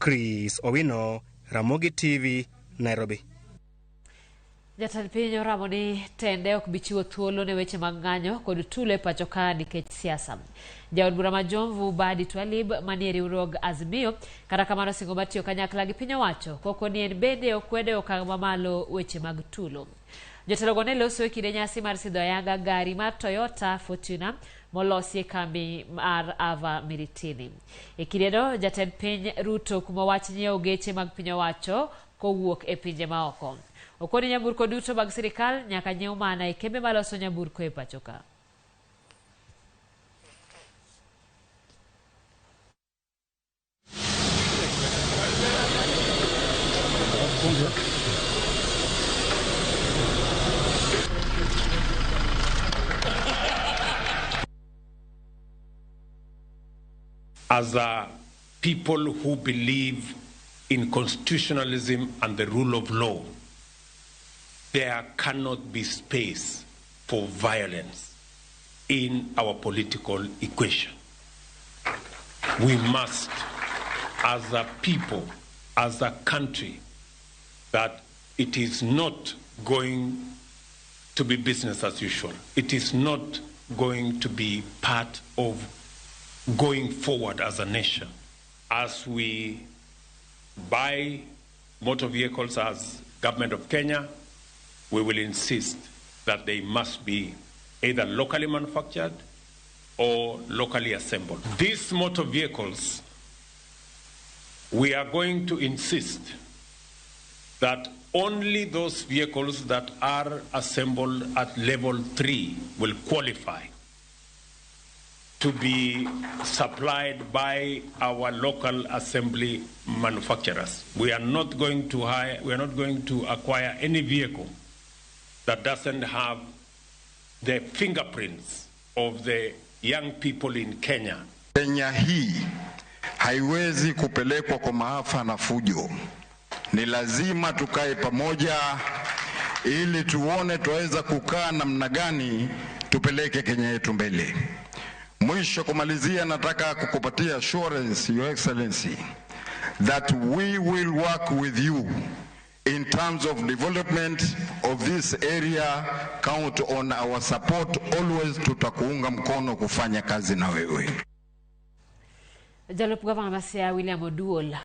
Chris Owino, Ramogi TV, Nairobi. Jatend piny oramo ni tende ok bi chiwo thuolo ne weche mag ng'anyo kod tulo e pacho ka nikech siasa. Jaod bura ma Jomvu Badi Twalib manie riwruog Azimio kata kamano singo mar tiyo kanyakla gi piny owacho koko ni en bende okwedo e okang' mamalo weche mag tulo. Jotelogo ne loso e kinde nyasi mar sidho ayanga gari mar Toyota Fortuner molosi e kambi mar Ava Miritini. E kindeno jatend piny Ruto kumo wach nyiewo geche mag piny owacho kowuok e pinje maoko. Okoni nyamburko duto mag sirikal nyaka nyiew mana e kembe maloso nyamburko e pacho ka. As a people who believe in constitutionalism and the rule of law, there cannot be space for violence in our political equation. We must, as a people, as a country, that it is not going to be business as usual. It is not going to be part of going forward as a nation. As we buy motor vehicles as government of Kenya, we will insist that they must be either locally manufactured or locally assembled. These motor vehicles, we are going to insist that only those vehicles that are assembled at level 3 will qualify to be supplied by our local assembly manufacturers. We are not going to hire, we are not going to acquire any vehicle that doesn't have the fingerprints of the young people in Kenya. Kenya hii haiwezi kupelekwa kwa maafa na fujo. Ni lazima tukae pamoja ili tuone twaweza kukaa namna gani tupeleke Kenya yetu mbele. Mwisho kumalizia, nataka kukupatia assurance, Your Excellency, that we will work with you in terms of development of this area. Count on our support always, tutakuunga mkono kufanya kazi na wewe. Jalup gavana ma Siaya William Oduol.